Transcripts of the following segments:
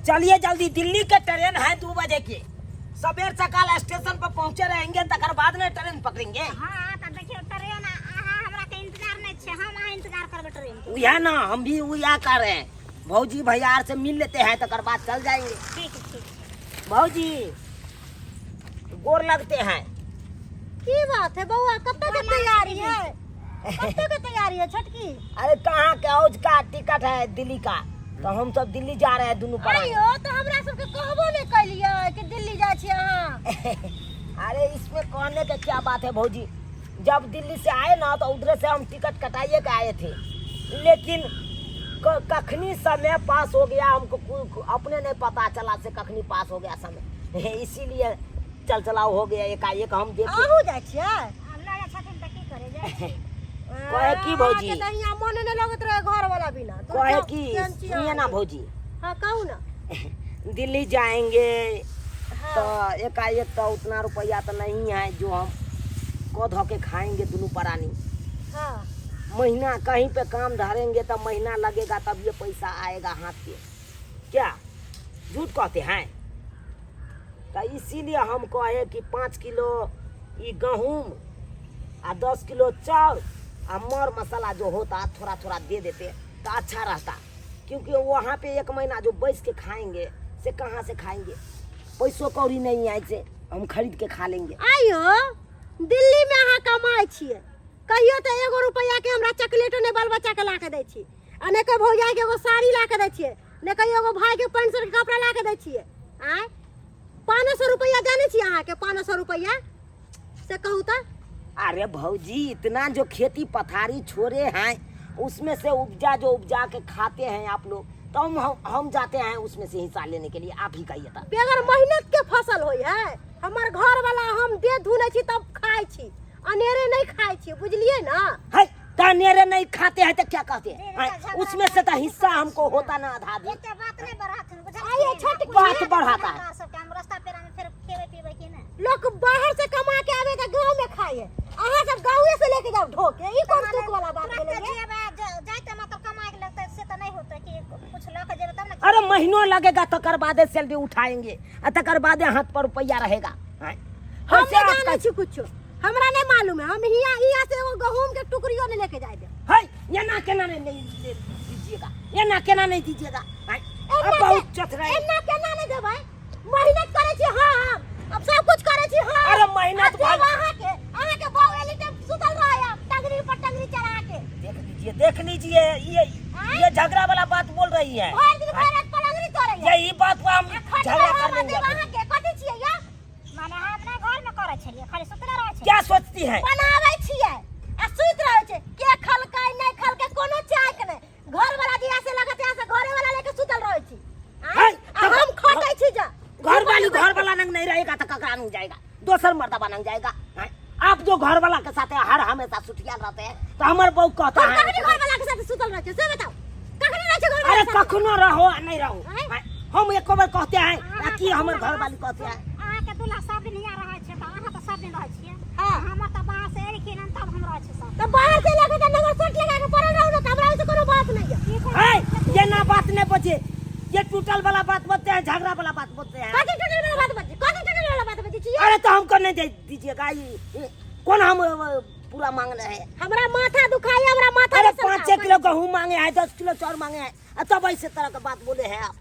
चलिए जल्दी, दिल्ली के ट्रेन है 2 बजे के। सवेर सकाल स्टेशन पर पहुंचे रहेंगे, तकर बाद में ट्रेन पकड़ेंगे। हाँ, तऽ देखियौ ट्रेन, अहाँ हमरा के इंतजार नहि छै, हम अहाँ इंतजार करबै ट्रेन के। उहा ना, हम भी उहा कर रहे हैं। भौजी भैया आर से मिल लेते हैं, तकर बाद चल जाएंगे। ठीक है, ठीक है। भौजी गोर लगते हैं। की बात है बउआ, कब तक के तैयारी है? कब तक के तैयारी है छोटकी? अरे कहाँ के, औज का टिकट है दिल्ली का, तो हम सब दिल्ली जा रहे हैं दोनों पर। आइयो तो हमरा सबके कहबो नहीं कैलियै कि दिल्ली जाइ छी अहाँ। अरे इसमें कहने के क्या बात है भौजी, जब दिल्ली से आए ना तो उधर से हम टिकट कटाइए के आए थे, लेकिन कखनी समय पास हो गया हमको अपने नहीं पता चला से कखनी पास हो गया समय, इसीलिए चल चलाओ हो गया एकाएक। हम देखे। अहूँ जाइ छियै? आब लऽ जाइ छथिन तऽ की करे जाइ छी। कहे की भौजी? अहाँके तऽ हियाँ मोन नहि लगैत रहे घर वाला बिना। तो कहे जाउ, की केहन छी सुनिए ना अहाँ? भौजी। हाँ, कहू ना। दिल्ली जाएंगे हाँ। तो एकाएक तो उतना रुपया तो नहीं है जो हम को धो के खाएंगे दोनों प्राणी। हाँ। महीना कहीं पे काम धरेंगे तो महीना लगेगा तब ये पैसा आएगा हाथ पे। क्या झूठ कहते हैं? तो इसीलिए हम कहे कि 5 किलो ये गहूम आ 10 किलो चाउर आ मर मसाला जो होता थोड़ा थोड़ा दे देते तो अच्छा रहता, क्योंकि वहाँ पे 1 महीना जो बैस के खाएंगे से कहाँ से खाएंगे, पैसों कौड़ी नहीं है से हम खरीद के खा लेंगे। आइयो दिल्ली में अहाँ कमाइ छियै, कहियो तऽ एगो रुपैआ के हमरा चॉकलेटो नहि बाल बच्चा के ला के दै छी, आ नहि कोइ भौजाई के एगो साड़ी ला के दै छियै, नहि कहियो एगो भाई के पैंट शर्ट के कपड़ा ला के दै छियै। आँय 500 रुपैआ जानै छी अहाँके? 500 रुपैआ से कहू तऽ। अरे भौजी इतना जो खेती पथारी छोड़े हैं उसमें से उपजा जो उपजा के खाते हैं आप लोग, तो हम जाते हैं उसमें से हिस्सा लेने के लिए, आप ही कहिए था। बगैर मेहनत के फसल होई है, हमर घर वाला हम दे धुने छी तब खाइ छी, अनेरे नहीं खाइ छी, बुझलिए ना? है तो अनेरे नहीं खाते हैं तो क्या कहते हैं? अरे हैं? झगड़ा उसमें से तो हिस्सा हमको होता ना आधा भी। एते बात नहीं बढ़ाथिन, बुझलियै? आइए, छोट बात बढ़ाता है। हमरा सबके हम रास्ता पेरा में फेर खेबै पीबै की नहि? लोग बाहर से कमा के आवे तो गांव में खाए, अहाँ सब गांवे से लेके जाओ ढोके, ई कोन सुख वाला बात तुरंत भेलै रे? जेबै, जाइते मतलब कमाए के लगतै, से तऽ नहि होतै कि कुछ लऽ के जेबै तब ने। अरे महीनों लगेगा तकर बादे सैलरी उठाएंगे आ तकर बादे हाथ पर रुपया रहेगा। हैं? हम कैसे नहीं आपका जानै छी कुछो, हमरा नहीं मालूम है, हम हिया हिया से एगो गहूम के टुकड़ियो नहीं लेके जाय देब। है ये ना केना नहीं, नहीं दीजिएगा, ये ना केना नहीं दीजिएगा। हैं? अब एना बहुत चतुराई। एना केना नहीं देबै? मेहनत करै छी हम, अब सब कुछ करै छी हम। अरे मेहनत अब देब भाई- अहाँके बहू एली तऽ सुतल रहै टंगरी पर टंगरी चढ़ा के। देख लीजिए, देख लीजिए, ये झगड़ा वाला बात बोल रही है। भरि दिन भरि राति पलंगरी तोड़ै है। यही बात पर हम आ खटबै झगड़ा हम कर लेंगे। देब अहाँके, कथी छियै या? माने हम नहि घर में करै छलियै, खाली सुतले रहै छलियै। क्या सोचती है? बनाबै छियै आ सुति रहै छै, के खलकै नहि खलकै कोनो चाक नहि। घर वाला दिया से लगत यहाँ से घरे वाला लेके सुतल रहै छी। है, आ हम खटै छी जा। घर वाली घर वाला नंग नहीं रहेगा तो ककरा नंग जाएगा, दोसर मर्दबा नंग जाएगा। हैं? आप जो घर वाला के साथ हर हमेशा सुतियाल रहते हैं तो हमार बहू कहता हम है। कखनी घर वाला के साथ सुतल रहै छी से बताओ, कखनी रहै छी घर वाला अरे के साथ? कखनो रहो आ नहीं रहो, हैं? हैं? हम एको बार कहते हैं आ कि हमर घर वाली कहते हैं। अहाँके दूल्हा सब दिन हियाँ रहै छै तऽ अहाँ तऽ सब दिन रहै छियै। हाँ। हमर तऽ बाहर से एलखिन हन तब हम रहै छियै सब। तऽ बाहर से लगे तऽ नगर शर्ट लगा के पड़ल रहू ना, तऽ हमरा ओइसे कोनो बात नहीं है। की कोनो है, ये ना बात नहीं बचे, ये टूटल वाला बात बोलते हैं, झगड़ा वाला बात बोलते हैं। कथी टूटल वाला बात बजे? कथी टूटल वाला बात बजे छियै? अरे तो हमको नहीं दे दीजिएगा, ये कौन हम पूरा मांग रहे हैं? हमरा माथा दुखाई, हमरा माथा अरे नहीं 5 सलका। किलो गेहूं मांगे हैं, 10 किलो चाउर मांगे हैं, आ तब ऐसे तरह का बात बोले हैं आप।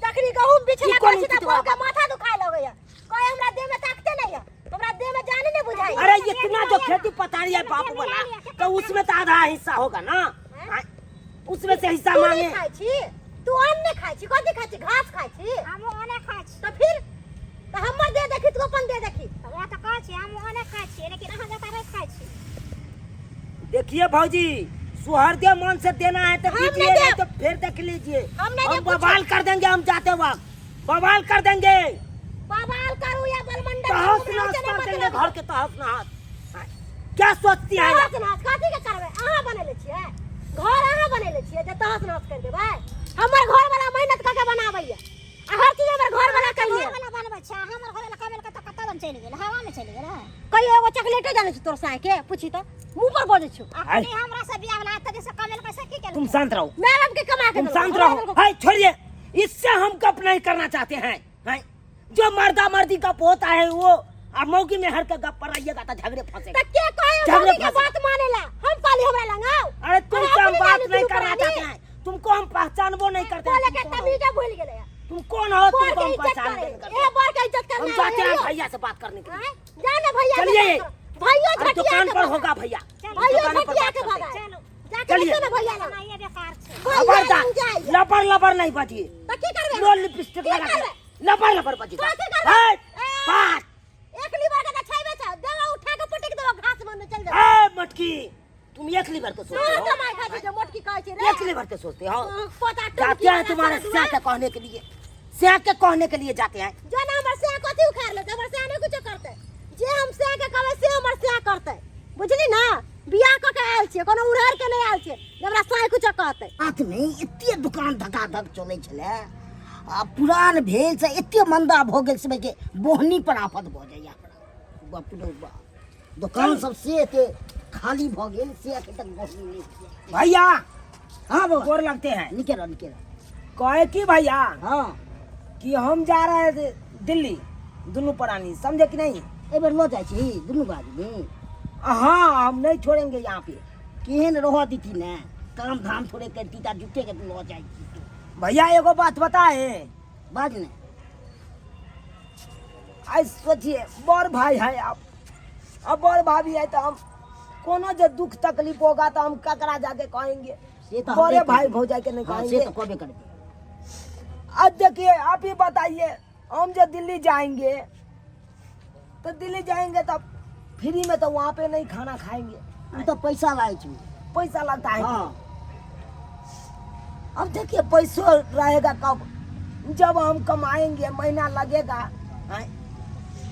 जखनी गहूम बिछला ई कोन करै छी तऽ उचित बात? के माथा दुखाए लगैया, कहे हमरा देह में ताकते नहीं है, हमरा देह में जाने नहीं बुझाई। अरे इतना जो खेती पतारी है बाप वाला तो उसमें तो आधा हिस्सा होगा ना, हाँ? उसमें से हिस्सा तू मांगे। नहीं खाई छी, तू अन्न नहीं खाई छी, कथी खाई छी? घास खाई छी। हमहूँ अन्ने खाई छी। तऽ फिर तऽ हमर देह देखी, तू अपन देह देखी। तऽ वएह तऽ कहै छी, हमहूँ अन्ने खाई छियै, लेकिन अहाँ जकाँ नहि खाई छी। देखिए भौजी, सुहरदे मन से देना है तो हम दीजिए, नहीं नहीं देब। तो फिर देख लीजिए। हम नहीं हम देब कुछ। बवाल कर देंगे, हम जाते वक्त बवाल कर देंगे। बवाल करू या बलमंडल तहस करू, हमरा नहस ओइसे नहीं कर देंगे मतलब। घर के तहस नहस। हाँ, क्या सोचती है? तहस नहस कथी के करबै? अहाँ बनेले छियै घर, अहाँ बनेले छियै जे तहस नहस कर देबै? हमर घर वाला मेहनत कऽ के बनाबैया आ हर चीज हमर घर वाला कहिए। घर वाला बनबै छै, हमर घर वाला कमेल कतऽ कतऽ दम चलि गेल, हवा में चलि गेल। कहियो एगो चॉकलेटो जानै छी तोर साय के? पूछी तऽ मुंह पर बजै छौ। अखनी हमरा से बियाह वाला तभी से कमेल पैसा की केलकै? तुम शांत रहो, माय बाप के कमा के तुम देलकौ, शांत हमरा रहो। देलकौ। हाय छोड़िए, इससे हम हम गप नहीं करना चाहते हैं, हैं? जो मर्दा मर्दी गप होता है वो आ मौगी में हर के गप पर आइएगा तो झगड़े फंसेगा। त के कहे झगड़े मौगी के फंसे। बात मानेला? हम कहली हमरा लंग आओ। अरे तुमसे हम अपने बात वाली नहीं दुनू करना प्राणी। चाहते हैं, तुमको हम पहचानबो नहीं करते हैं, बोले के तुम कौन हो? तमीज भूल गेलै। तुम कौन हो? बर तुमको के हम इज्जत पहचान करे नहीं करते। ए बर के इज्जत करना हम जाते हैं भैया से बात करने के लिए। आँय? जा ना भैया से चलिए। बात करो। भैयो अरे झटिया दुकान के पर भगा। होगा भैया, भैयो दुकान पर झटिया बात के करते भगा। हैं। चलो। जाके चलिए। देखियो ना भैया लग। ये बेकार छै। भैया खबरदार, लग जाइए। लबर लबर नहीं बजिए। त की करबे? लो लिपस्टिक की लगा के करबे? लबर लबर बजिए। कथी करबे? ए, ए। बात। एक लीवर के त छैबे छ देवा उठा के पटक देवा घास में चल जा। ए मटकी, तुम एक लीवर के सोचते तोरा हो, कमाई खाती जो मोटकी कहै छै रे। एक लीवर के सोचते हो। पोता टुनकी जाते हैं वाला तुम्हारे सारा स्या के कहने के लिए, स्या के कहने के लिए जाते हैं। जो ना हमर स्या कथी उखाड़ लेतै? हमर स्या नहि कुछो करतै। जे हम स्या के कहबै से हमर स्या करतै, बुझली ना? बियाह कऽ के आयल छियै, कोनो उड़हर के नहि आयल छियै जे हमरा साँय कुछो कहतै। हाथ में एते दुकान धकाधक चलै छलै आ पुरान भेल से एते मंदा भऽ गेल से के बोहनी पर आफत भऽ जाइए हमरा। बाप रे बाप, दोकान सब से एते खाली भऽ गेल से एखन तक बोहनी नहि भेल। भैया। हाँ बाबा। गोर लगते हैं। निके रह, निके रह। कहे की भैया हाँ कि हम जा रहे थे दिल्ली दुनू प्राणी, समझे कि नहीं? एहि बेर लऽ जाइ छी दुनू आदमी। हाँ, हम नहीं छोड़ेंगे यहाँ पे। केहन रह दीती ने, काम धाम थोड़े करती ता जुटे के लऽ जाइ छी तू। भैया एगो बात बताए। बाज ने। आज सोचिए बड़ भाई है आप, अब बड़ भाभी है तो हम कोनो जो दुख तकलीफ होगा तो हम ककरा जाके कहेंगे? से तो बड़े हमरे भाई भौजाई के नहीं हाँ, से कहेंगे। तो कहबे करबे। अब देखिए आप ही बताइए, हम जो दिल्ली जाएंगे तो दिल्ली जाएंगे तो फ्री में तो वहाँ पे नहीं खाना खाएंगे। उ तो पैसा लागै छै। पैसा लगता है। हाँ। अब देखिए पैसो रहेगा कब? जब हम कमाएंगे, महीना लगेगा हैं,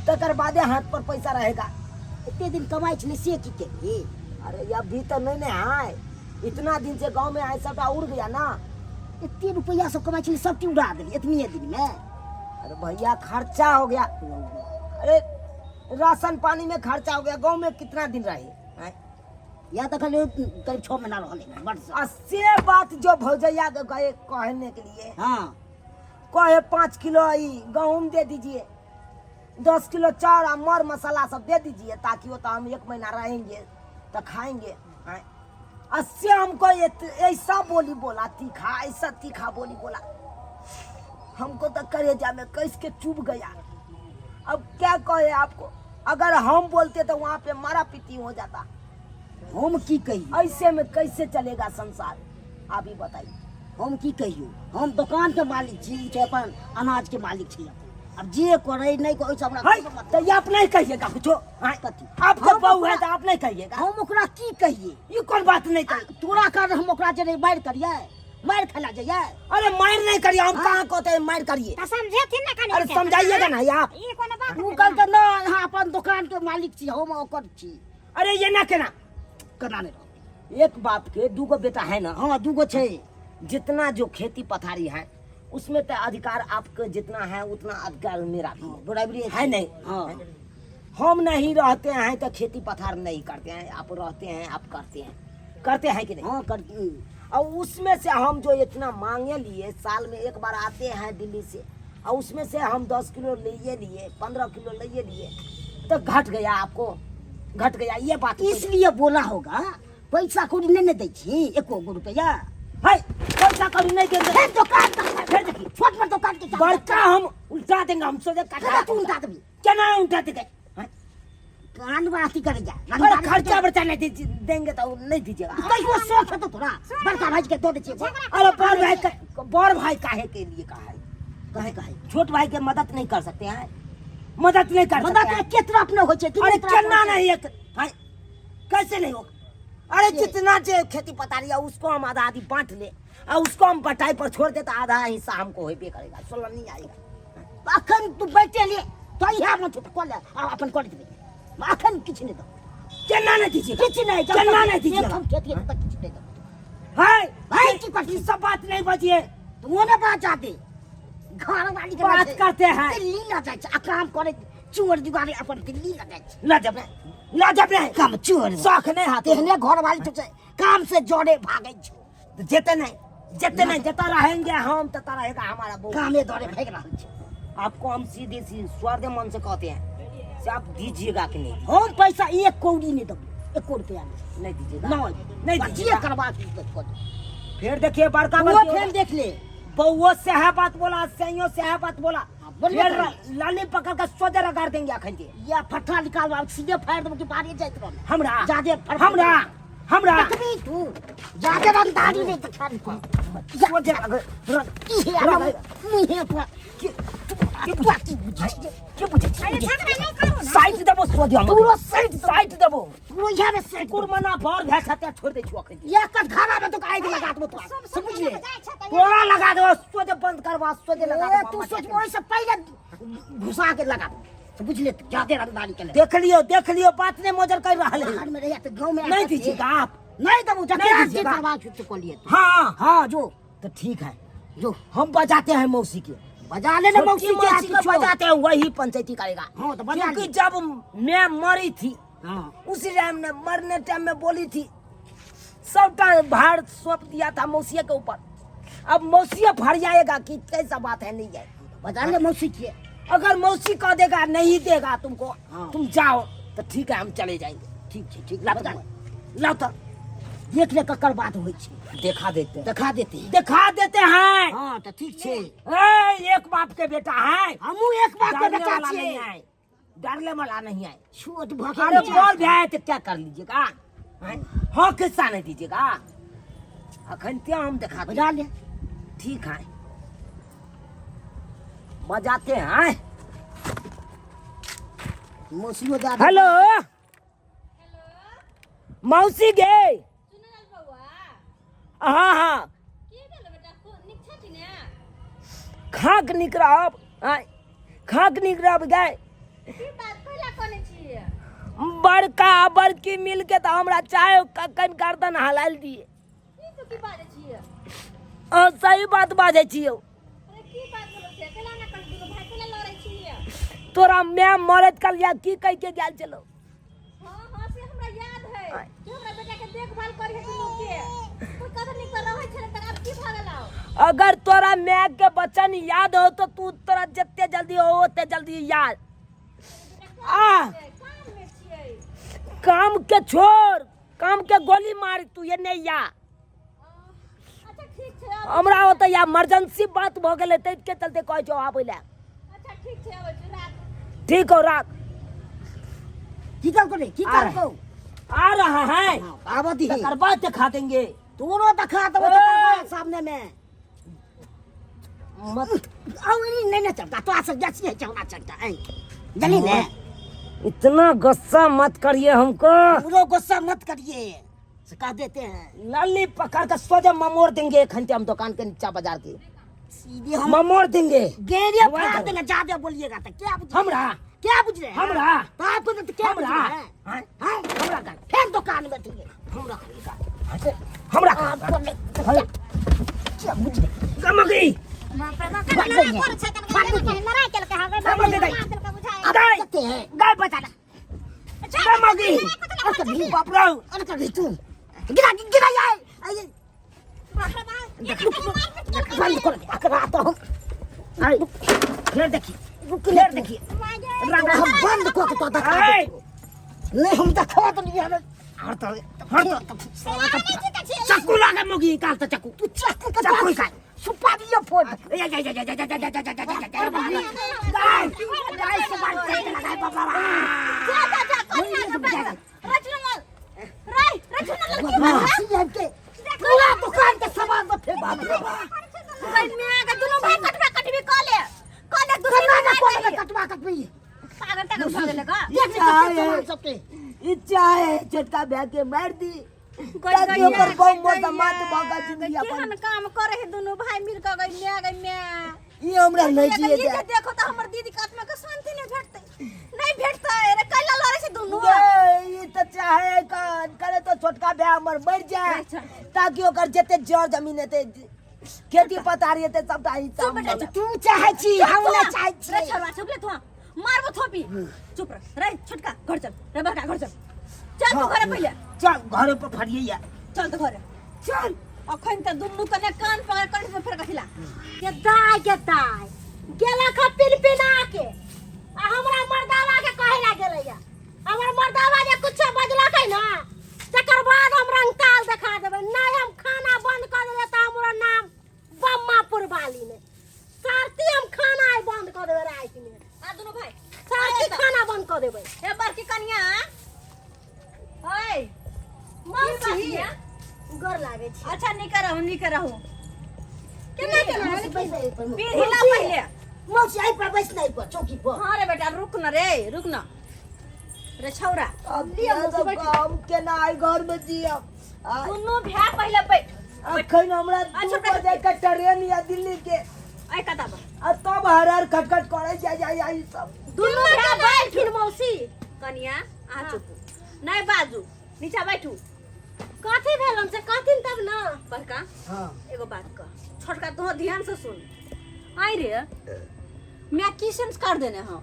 तकर बादे हाथ पर पैसा रहेगा। एते दिन कमाइ छलै से की केलही? अरे अभी तो नहीं नहीं आए, इतना दिन से गांव में आए सबटा उड़ गया ना। एते रुपया सब कमाइ छलै सबटी उड़ा देली एतनिए दिन में। अरे भैया खर्चा हो गया, अरे राशन पानी में खर्चा हो गया। गांव में कितना दिन रहे हैं? या तऽ खाली करीब 6 महीना रहलै बड आ से बात जो भौजैया के गए कहने के लिए, हाँ कहे 5 किलो ई गहूम दे दीजिए, 10 किलो चाउर आ मर मसाला सब दे दीजिए, ताकि वो तो हम 1 महीना रहेंगे तो खाएंगे। आ से हमको ऐसा बोली बोला तीखा, ऐसा तीखा बोली बोला, हमको तो कलेजा में कस के चुभ गया। अब क्या कहे आपको, अगर हम बोलते तो वहाँ पे मारा पीटी हो जाता। हम की कहियो? ऐसे में कैसे चलेगा संसार, आप ही बताइए। हम की कहियो? हम दुकान के मालिक छी, ई छै अपन अनाज के मालिक छी अपन। अब जे करे नहीं करे ओहिसँ हमरा है, कोनो मतलब तो ये आप नहीं कहिएगा कुछो। हाँ, कथी? आपके हम बहू है ओकरा तो आप नहीं कहिएगा। हम ओकरा की कहिए? ये कौन बात नहीं कही? तोरा कारण हम ओकरा जे मारि करिए, मारि खेला जाइए। अरे मार नहीं करिए, हम हाँ? कहाँ कहते हैं मार करिए? तो समझेथिन ना कनी। अरे समझाइएगा ना आप। ई कोनो बात ओ भेलै? कहलकै ना, अहाँ अपन दुकान के मालिक छी, हम ओकर छी। अरे ये ना केना केना नहीं रहतै? एक बाप के दूगो बेटा है ना। हाँ दूगो छै। जितना जो खेती पथारी है उसमें तो अधिकार आपके जितना है उतना अधिकार मेरा भी है। बराबरी है नहीं? हाँ। हम नहीं रहते हैं तो खेती पथार नहीं करते हैं, आप रहते हैं आप करते हैं, करते हैं कि नहीं? हाँ करते। और उसमें से हम जो इतना मांगे लिए, साल में एक बार आते हैं दिल्ली से, और उसमें से हम 10 किलो लिए लिए, 15 किलो लिए लिए, तो घट गया आपको, घट गया ये बात। इसलिए बोला होगा पैसा कौड़ी नहीं ने दै छी एको गो रुपया। है पैसा कौड़ी नहीं देंगे। फिर दुकान तक फिर देखिए छोट पर दुकान के साथ। बड़का हम उल्टा देंगे, हम सोचे केना तू उल्टा देबी? केना उल्टा देंगे? कान बाती करे जा। अरे खर्चा बर्चा नहीं देंगे तो नहीं दीजिएगा। कहियो शौक है तो तोरा बड़का भाई के दो दे छियै। अरे बड़ भाई का, बड़ भाई काहे के लिए कहा है? काहे काहे? छोट भाई के मदद नहीं कर सकते हैं, मदद नहीं कर मदद सकते हैं। के तरफ न होइ छै, दुनू अरे तरफ केना होइ छै। नहीं एक भाई कैसे नहीं होगा? अरे जितना जो खेती पतारी है उसको हम आधा आधी बांट ले, और उसको हम बटाई पर छोड़ दे तो आधा हिस्सा हमको होबे करेगा, सोलह नहीं आएगा। अखन तू बैठे ले तो इएह में छुट कऽ ले आ अपन कर देबै, अखन किछु नहि दो। केना नहीं दीजिएगा? किछु नहि, जब केना तक नहीं दीजिएगा? एक हम खेती हेतै तब किछु नहि दो। हाय भाई, की करती? ई सब बात नहीं बजिए। तू ने बात जाते घर वाली के बात करते हैं। दिल्ली न जाइ छै आ काम करे चोर जुगाड़े अपन दिल्ली न जाइ छै। ना जब नहीं, ना जब नहीं। काम चोर शौक नहीं हाथ। तेहने घर वाली तो छै, काम से जड़े भागै छौ। जेते नहीं। जितने जता रहेंगे हम तता रहेगा हमारा बहू। कामे दौरे भागि रहल छै। आपको हम सीधे सी स्वार्थ मन से कहते हैं से आप दीजिएगा कि नहीं? हम पैसा एक कौड़ी नहीं देबो, एको रुपया नहीं। नहीं दीजिएगा? नहीं। नहीं बचिए दीजिएगा। करबा के कऽ दे। फिर देखिए बड़का वो बड़की फेर देख ले। बउओ से है बात बोला, सैयो से है बात बोला। हाँ, बोलबे फिर करी। लाली पकड़ कर सोजे रगाड़ देंगे अखन के। या फट्ठा निकाल, आब सीधे फाड़ि देबो कि बाहरे जाइत रहल। हमरा जादे फड़ हमरा हमरा देखबी तू जादे रंगदारी नहीं तो खान को सोजे रगड़ की है मुहे पर के तू की बुझै के बुझै छी? अरे झगड़ा नहीं करू ना। साइड देबो सोजे हम। तोरो साइड साइड देबो। तोरो यहाँ में साइड कुरमना भर भए छते छोड़ दै छु अखन। या कटघरा में तो आगि लगा देबो तोरा। सब से बुझले जाइ छै तऽ तोरा लगा देबो सोजे, बंद करबा सोजे लगा ए, देबो। तू सोच ओहि से पहिले घुसा के लगा देबो से बुझले। जादे रंगदारी के ले। देख लियो, देख लियो, बात नहीं मोजर कर रहल है। बाहर में रहिया तो गाँव में नहीं दीजिएगा आप? नहीं देबो। नहीं जकरा दीजिएगा। जे करबा छुट्टी को लिए तू। हाँ। हाँ जो तो ठीक है, जो हम बजाते हैं मौसी के। बजा ले ना मौसी के मौसी हाथ को छो। बजाते हैं, वही पंचायती करेगा। हाँ, तो बजा क्योंकि ले। जब मैं मरी थी हाँ उसी टाइम ने मरने टाइम में बोली थी, सबटा भार सौंप दिया था मौसिया के ऊपर। अब मौसिया फरियाएगा कि कैसा बात है, नहीं है। बजा ले मौसी के। अगर मौसी कह देगा नहीं देगा तुमको, हाँ। तुम जाओ, तो ठीक है, हम चले जाएंगे। ठीक छै, ठीक। ला बजा तो ले। लाओ तो देख ले ककर बात होइ छै। देखा देते हैं। देखा देते हैं। देखा देते हैं। हाँ तो ठीक छै। ए, एक बाप के बेटा है। हमहूँ एक बाप के डरने बेटा वाला छियै। नहीं है, डरने वाला नहीं है। छोट भऽ के अरे नीचा। बोल भी आए तो क्या कर लीजिएगा? हैं? हाँ, किस्सा नहीं दीजिएगा अखन ते हम देखा देंगे। बजा ले। ठीक है, बजाते हैं। मौसियो जा। हेलो मौसी गे। सुनल बौआ? हाँ हाँ। की भेल बेटा, नीक छथि ने? खाक निक रहब आँय, खाक निक रहब गाय। की बात, कैला कनै छियै? बड़का बड़की मिल के तऽ हमरा चाहे कखन गर्दन हलाल दिए। ई तो की बाजै छियै? अहाँ सही बात बाजै छियौ। अरे की बात भेलो से, कैला ना करै दुनू भाई, कैला लड़ै छियै? तोरा माय मरैत काल या की कहि के गेल छलौ? हाँ हाँ, से हमरा याद है कि हमरा बेटा के देखभाल करी है दुनू के। कोई कतऽ नीक तऽ रहै छलै, तऽ आब की भऽ गेलौ? अगर तोरा माय के वचन याद हो तो तू तोरा जते जल्दी हो ओते जल्दी याद आ। काम में छियै। काम के छोड़, काम के गोली मार, तू ये नहीं या। अच्छा ठीक छै आबै। हमरा ओतऽ या इमरजेंसी बात भऽ गेलै, ताहि के चलते कहै छौ आबै लए। अच्छा ठीक छै, आबै छी, राख। ठीक हो, राख। की करको रे, की आ रहे। करको? आ रहा है। आबऽ दीही। तकर बाद दिखा देंगे। तोरो देखा देबो ए! तकर बाद सामने में। मत आउ ई नहीं ना चलता तो आ सब जासी है चौड़ा चलता ऐ जली ने। इतना गुस्सा मत करिए हमको। पूरो गुस्सा मत करिए से कह देते हैं। लाली पकड़ कर सोजे ममोड़ देंगे एक घंटे हम दुकान के नीचा बाजार के। सीधे हम ममोड़ देंगे। गेरे मोबाइल फाड़ करो। देंगे। ज्यादा बोलिएगा तो क्या बुझ हमरा क्या बुझ रहे हैं? हमरा तो आपको तो क्या बुझ हमरा रहे हैं? हाँ? हाँ? हमरा कर फिर दुकान में ठीक है हमरा कर हमरा आपको नहीं तो क्या क्या बुझ रहे? गमगी बाप रे बाप, केना लड़ाइ करै छै, तनिका लड़ाइ केलकै हँ, गै, समझ गई। मार देलकै बुझाइ। आप गाय सकते हैं। गाय बचा गमगी। और कभी बाप रे। और कभी तू गिरा गिरा जाए आइए। बाप रे बाप, ये केना मारपीट केलकै? बंद कर दे अकरा तो हम आई फिर देखिए, रुक फिर देखिए। रंग हम बंद को के तो देखा आई। दे। नहीं हम देखा तो नहीं हमें हर तो हर तो छियै। चक्कू लागे मोगी काल तो चक्कू तू चाकू के चाकू का सुपारी ये फोड़। ए या या या या या या या या या या गाय गाय सुपारी चलते लगाए बाबा। जा जा जा, कनिया के बेटा। रचना रे, रचना लड़की बात है। बदमाशी है के पूरा दुकान के सामान तो फेंक बाप रे बाप। गई मियां के दुनू भाई कटबे कटबी कऽ ले। कऽ ले दुनू कन्ना ना भाई। कोने में कटवा कटवी। पागल टागल भऽ गेलै का? देख ले कते सामान सबके। इच्छा है छोटका भैया के मार दी गई ताकि गैया, ओकर बहु गई मोर गैया, मात भऽ जिंदगी गई अपन। केहन काम करे है दुनू भाई मिल कऽ, गई म्या गई म्या। ई हमरा नहीं ई जिए जे दे। देखो तऽ हमर दीदी के आत्मा के शांति नहि भेटतै, नहि भेटतै रे। कैला लड़ै छै दुनू? गे, ई तऽ चाहे करे तो छोटका भैया हमर मर जाए अच्छा। ताकि ओकर जते जर जमीन हेतै, खेती पथारी हेतै, सबटा हिस्सा चुप बेटा, हम चुप। तू चाहे छी हम नहीं चाहे रे छी। छोड़वा, चुप ले तू, मारबो थोपी। चुप रह रे छोटका, घर चल रे बड़का, घर चल, चल तू घरे पहिले। चल घरे पर फरिए या। चल तो घरे चल। अखन तऽ दुनू कने कान पकड़ कर से फेर कथिला गे दाय गे दाय गेलक हँ पिनपिना के आ हमरा मर्दावा के कहे ला गेलैया हमर मर्दावा जे कुछो बजलकै ना तकर बाद हम रंगताल देखा देबै नहीं हम खाना बंद कऽ देबै तऽ हमरा नाम बम्मापुर वाली ने सारती हम खाना आइ बंद कऽ देबै राति में आ दुनू भाई सारती खाना बंद कऽ देबै हे बड़की कनिया ओए मौसी की गोर लागै छी अच्छा निक रहू निक रहू केना केना मौसी बैस एहि पर। पीढ़ी ला पहिले मौसी एहि पर बैस ना एहि पर चौकी पर हाँ रे बेटा रुक न रे रुक न रे छौरा अब हम केना आइ घर में जियब आ दुनू भ्या पहिले बैठ अखन हमरा अच्छा, 2 बजे के ट्रेन या दिल्ली के ऐ कता बा आ तब हर हर खटखट करे जाय जाय जाय ई सब दुनू भ्या बैठ बैठिन मौसी कनिया अहाँ चुप नहीं बाजू नीचा बैठू कथी भेल हमसे कहथिन तब ना बड़का हाँ एगो बात कह छोटका तोह ध्यान से सुन आई रे मैं की संस्कार देने हूँ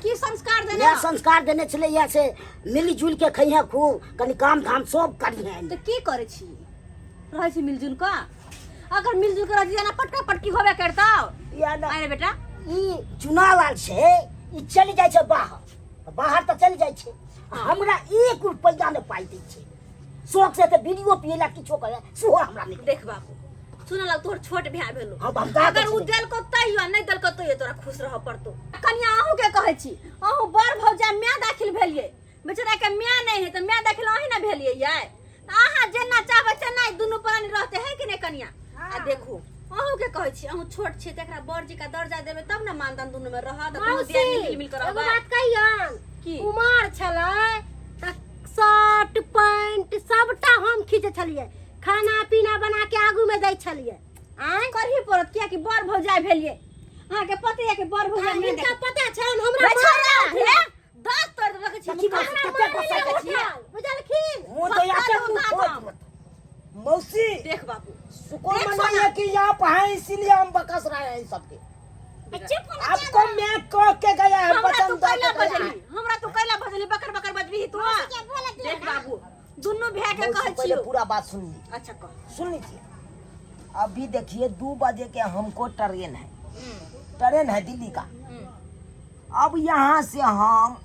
की संस्कार देने इएह हँ संस्कार देने छलै इएह से मिली जुलि के खइहे खूब कनि काम धाम सब करिहे तो की करे छी रहै छी मिलजुल का अगर मिलजुल के रहती ना पटका पटकी होबे करता या ना आई रे बेटा ई चुनाव आयल छै ई चलि जाइ छै बाहर बाहर तऽ चलि जाइ छै आ हमरा एक रुपैआ नहि पाइ दै छै शौक से तऽ बीड़ियो पियै ला किछो करे सेहो हमरा नहि देख बाबू सुन लग तोहर छोट भाय भेलो हाँ, हम कहाँ अगर उ कहै देलको तैयो नहीं देलको तैयो तोरा खुश रह पड़तो कनिया अहूँ के कहै छी अहूँ बड़ भौजा माय दाखिल भेलियै बेचारा के माय नहीं है तऽ माय दाखिल अहीं ना भेलियै यै तऽ अहाँ जेना चाहबै तेना ही दुनू प्राणी रहते है कि नहीं कनिया आ देखू अहूँ के कहै छी अहूँ छोट छी तऽ एकरा बड़ जी का दर्जा देबै तब ने मानदान दुनू में रहत दुनू मौसी दियादनी मिल मिल के एगो रहबै बात कहियन की? उमर छलै तऽ शर्ट पैंट सबटा हम खींचै छलियै खाना पीना बना के आगू में दै छलियै आँय करही पड़त कियाकि बड़ भौजाइ भेलियै अहाँके पते यऽ कि बड़ भौजाइ नहि हिनका देखै पता छनि हमरा रे छोरा, मारल हे, दाँत तोड़ि देलक छी देखी मुँह मौसी, कान। कते गुस्सा मारल छी। उठल, बुझलखिन मुँह तो पक्का याते दो मुँह दाँत खोल हम। तुरंत। मौसी देख बाबू शुक्र देख मनाइए सोना। कि आप हैं इसीलिए हम बकस रहे हैं सबके चुप हो ना, आपको मैं कह के गया है हमरा तू वचन दे कैला के गया है। बजली हमरा तू कैला बजली बकर बकर बजबी तू देख बाबू दुनू भाय के मौसी, कहै पहले छियौ पूरा बात सुन लीजिए अच्छा कह सुन लीजिए अभी देखिए 2 बजे के हमको ट्रेन है ट्रेन है दिल्ली का अब यहाँ से हम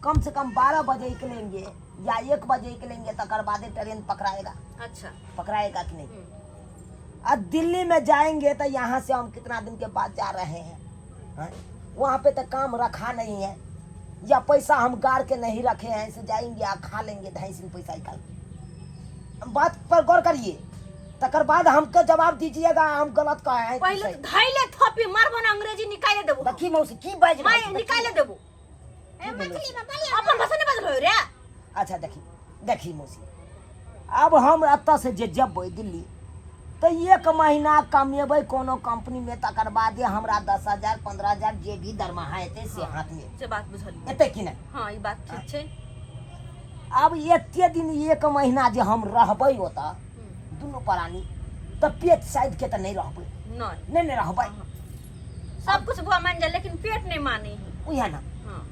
कम से कम 12 बजे निकलेंगे या 1 बजे निकलेंगे तकर बादे ट्रेन पकड़ाएगा। अच्छा। पकड़ाएगा कि नहीं? और दिल्ली में जाएंगे तो यहाँ से हम कितना दिन के बाद जा रहे हैं, हैं? वहाँ पे तो काम रखा नहीं है या पैसा हम गाड़ के नहीं रखे हैं। ऐसे जाएंगे आ खा लेंगे 250 पैसा निकाल के। बात पर गौर करिए, तकर बाद हमको जवाब दीजिएगा, हम गलत कहे हैं कि पहिले सही। तऽ धैले थपी मारबो ना अंग्रेजी निकाले देबो। देखी मौसी की बाजि रहल माय छी, निकाले देबो। अपन भाषा नहीं बदलो रे। अच्छा देखी देखी मौसी, अब हम एतऽ से जे जेबै दिल्ली तऽ एक महीना कमेबै कोनो कंपनी में, तकर बादे हमरा 10,000 15,000 जे भी दरमाहा हेतै से हाथमे से बात बुझलियै। एतै कि नहि? हाँ, ई बात ठीक छै। आब एते दिन एक महीना जे हम रहबै ओतऽ दुनू प्राणी तऽ पेट साइड के तऽ नहि रहबै। नहीं। नहि नहि रहबै। सब कुछ बुआ मान जाए लेकिन पेट नहीं माने है। उएह ने। हाँ।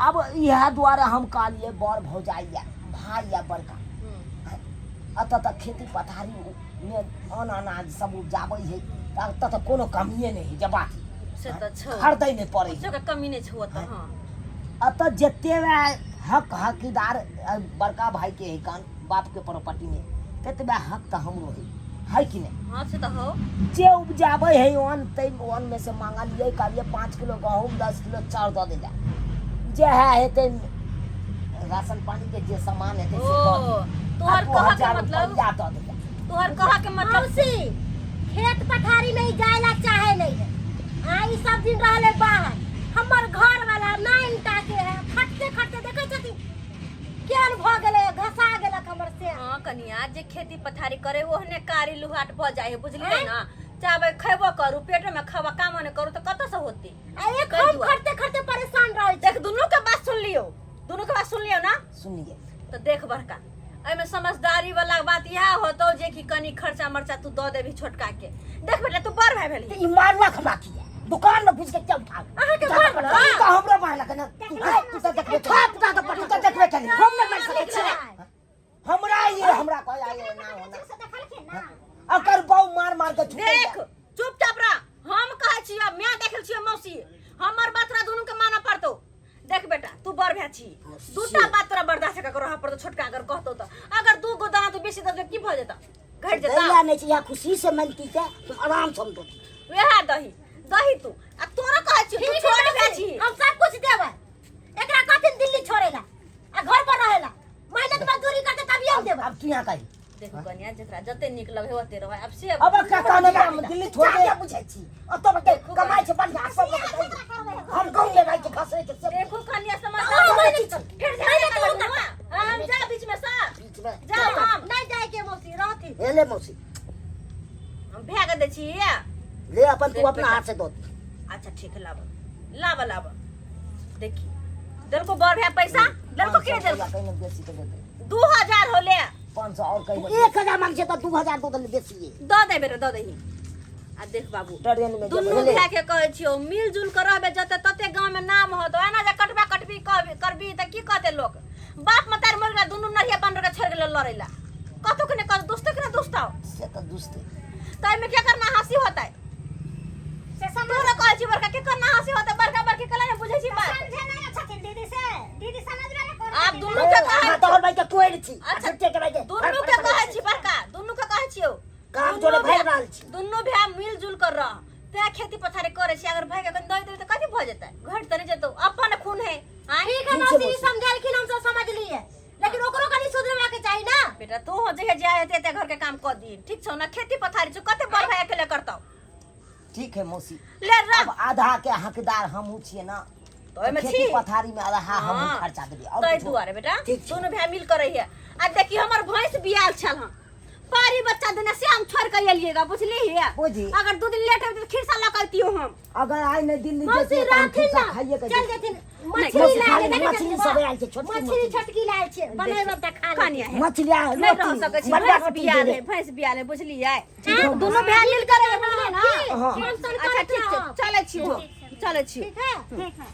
आब इएह दुआरे हम कहलियै बड़ भौजाइ या भाय या बड़का एतऽ तऽ खेती पथारी मे अन्न अनाज सब उपजाबै है तऽ एतऽ तऽ कोनो कमिए नहि है जे बात से तऽ छौ। खरीदै नहि पड़ै है। कुछो के कमी नहीं छौ ओतऽ, हाँ। एतऽ जते हक हकदार बड़का भाई के है कान बाप के प्रॉपर्टी में ततबे हक तऽ हमरो है है कि नहि? हाँ, से तऽ हो। जे उपजाबै है अन्न तै अन्न में से मांगलियै कहलियै 5 किलो गहूम 10 किलो चाउर दऽ देला जे है हेतै राशन पानी के जे सामान हेतै से दऽ ओ दियै। तोहर आ दू कह के हजार मतलब रुपैआ दऽ देला। तोहर कह के मतलब मौसी, खेत पथारी में ई जाय ला चाहे नहीं है। आ ई सब दिन रहले बाहर। हमर घर वाला नाइन टा के है, खटते खटते देखै छथिन केहन भऽ गेलै, घसा गेलक हमर से। हाँ कनिया, जे खेती पथारी करे ओहने कारी लुहाट भऽ जाइ है, बुझलियै ना? चाहबै खैबो करू, पेट में खाबा काम नहि करू तऽ कतऽ से होते? आ एक कहि हम दुआरे। खटते खटते परेशान रहै छी। देख, दुनू के बात सुन लियौ, दुनू के बात सुन लियौ ना? सुनिए। तऽ देख बड़का, एहिमे समझदारी वाला बात इएह होतौ जे कि कनी खर्चा मर्चा तू दऽ देबही छोटका के। देख बेटा, तू बड़ भाई भेलही। ई मारलक हमरा किया? दुकान में घुस के क्या उठा अहाँके मारलक? तू तऽ हमरो मारलक ने, तू तू तऽ देखबे उठा उठा के तू तऽ देखबे केली, हम नहि मारि सकै छियै। देखलकै। हमरा ये हमरा कहला ये ना होना। से देखलखिन ना। छूटै देख चुपचाप रह। हम कहै छियो, मैं देखल छियो मौसी, हमर बात तोरा दुनू के मानऽ पड़तौ। देख बेटा, तू बड़ भाय छी, दूटा बात तोरा बर्दाश्त कऽ के रहऽ पड़तौ। छोटका अगर कहतौ तऽ अगर दू गो दाना तू बेसी दऽ देबे की भऽ जेतौ? घटि जेतौ? दैला नहि छै। यहाँ खुशी से मानती के तुम आराम से हम दो। वएह दही दही तू आ तोरा कहै छियो, तू ठीक है छोट भाय मौसी, छी। हम सब कुछ देबै। एकरा कहथिन दिल्ली छोड़ेला आ घर पर रहेला, मेहनत मजदूरी करते तभी हम देबै। अब तू यहाँ कही। देखू कनिया, जकरा जते नीक लगे ओते रहै आब से। अब काका ने दिल्ली छोड़ दे। बुझै छी ओतऽ बटे कमाइ छै बढ़िया सब लोग दै। हम गाँव में रहै छी खसरै छै से। देखू कनिया, हाँ, समझदार मेहनत फिर झगड़ा लगू। हम जा बीच में सा बीच में जा हम नहीं जाए के मौसी, रहती। हे ले मौसी। हम भए के दै छी। ले अपन तू देख अपना बेटा। हाथ से दो। अच्छा ठीक है, लाब लाब लाब। देखी देलको बड़ भए पैसा देलको के देलको? कहीं बेसी के देते। 2000 होले। 500 और कहीं। 1000 मांग छै तऽ 2000 दो देले बेसी। दऽ दे बेटा, दऽ दही। आ देख बाबू, ट्रेन में दुनू भाय के कहै छियौ, मिल जुल के रहबे जते तते गाँव में नाम होतो। एना जे कटबा कटबी कहबी करबी तऽ की कहते लोक? बाप मतार मर गेला, दुनू नरिया बानर के छोड़ गेलै लड़ैला। कतौ के ने कतौ दोस्तो के ने दोस्ताओ। से तऽ दुस्ते। तऽ एहिमे के करना हंसी होतै? से समझ तोरा कहै छी बड़का, के करना हंसी होतै? बड़का बड़की कला ने बुझै छी बात। समझे नहीं छथिन दीदी से, दीदी समझबे ने करै आब छथिन। दुनू के कहै अहाँ तोहर भाई के कोइर छी। अच्छा। झूठे के भाई के दुनू के कहै छी बड़का, दुनू के कहै छियौ। काम दुनू तोरे भरि रहल छी। दुनू भाय मिल जुल कर रह। तैं खेती पथारी करै छी। अगर भाई के कनि दऽ देबै तऽ कथी भऽ जेतै? घटि तऽ नहि जेतौ, अपन खून है आँय? ठीक है ठीक छै मौसी, मौसी। समझलखिन, हम सब समझ लिए, लेकिन ओकरो कनि सुधरवा के चाही ना। बेटा, तू हो जहिया जाय हेतै एते घर के काम कऽ दी। ठीक छौ ना? खेती पथारी छौ, कते बड़ भाय अकेले करतौ? ठीक है मौसी। ले रख। अब आधा के हकदार हमहूँ छियै ना। तऽ ओहिमे खेती छी पथारी में आधा हमहूँ हाँ। खर्चा देबै और ताहि कुछो। दुआरे बेटा, ठीक छै। दुनू भाय मिल कर रहिए। आ देखी, हमर भैंस बियाल छल हँ, पारी बच्चा देने से हम छोड़ के एलिएगा, बुझली है? बुझी। अगर 2 दिन लेट होते तो खीरसा लऽ के अइतियो हम। अगर आइ नहि दिल्ली मौसी जैतियै तऽ हम रहथिन खीरसा ना, खाइए के चल जैतियै। जेथिन। नहि, मछली मौसी लायल खाली छै, मछली सब आयल छै, छोटकी मछली मछली। छोटकी लायल छै, बनेबै तऽ खा लेब। कनिया हे। मछली आ नहि रह रोटी सकै छी। मड़ुआ भैंस रोटी बियाल दे है, दे। भैंस बियाल है, बुझलियै? दुनू भाय मिल कर रहिए, बुझलियै ना? हाँ। टेंशन अच्छा करत ठीक छै, रहब। चलै छी हम, चलै छी। ठीक है, ठीक है।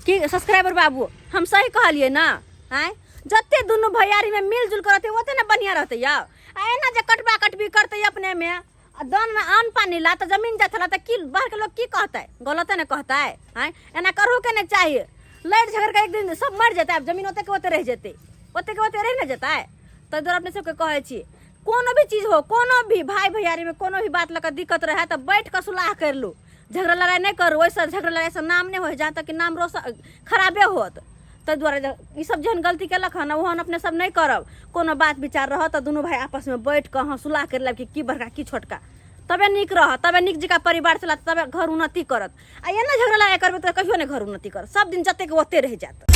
की सब्सक्राइबर बाबू, हम सही कहलियै ना? आँय, जते दुनू भैयारी में मिलजुल कर रहतै ओते ने बढ़िया रहतै यौ। आ एना जे कटबा कटबी करतै अपने में आ दान में अन्न पानी ला तऽ जमीन जात ला तऽ की बाहर के लोग की कहतै? गलते ने कहतै? आँय, एना करहो के नहि चाहिए। लड़ि झगड़ के एक दिन सब मरि जेतै, आब जमीन ओते के ओते रहि जेतै, ओते के ओते रहि ने जेतै। ताहि दुआरे अपने सबके कहै छी, कोनो भी चीज हो, कोनो भी भाई भैयारी में कोनो भी बात लऽ कऽ दिक्कत रहै तऽ बैठ कऽ सुलाह करि लू, झगड़ा लड़ाइ नहि करू। ओहिसँ झगड़ा लड़ाइसँ नाम नहि होइ, जहाँ तक कि नाम रोशन खराबे होत। ताहि दुआरे ई सब जेहन गलती केलक हन ओहन अपने सब नहि करब। कोनो बात विचार रहत तऽ दुनू भाई आपसमे बैठ कऽ अहाँ सुलाह करि लेब कि की बड़का की छोटका, तबे नीक रहत, तबे नीक जकाँ परिवार चलत, तबे घर उन्नति करत। आ एना झगड़ा लड़ाइ करबै तऽ कहियो नहि घर उन्नति करत, सब दिन जतेक ओते रहि जायत।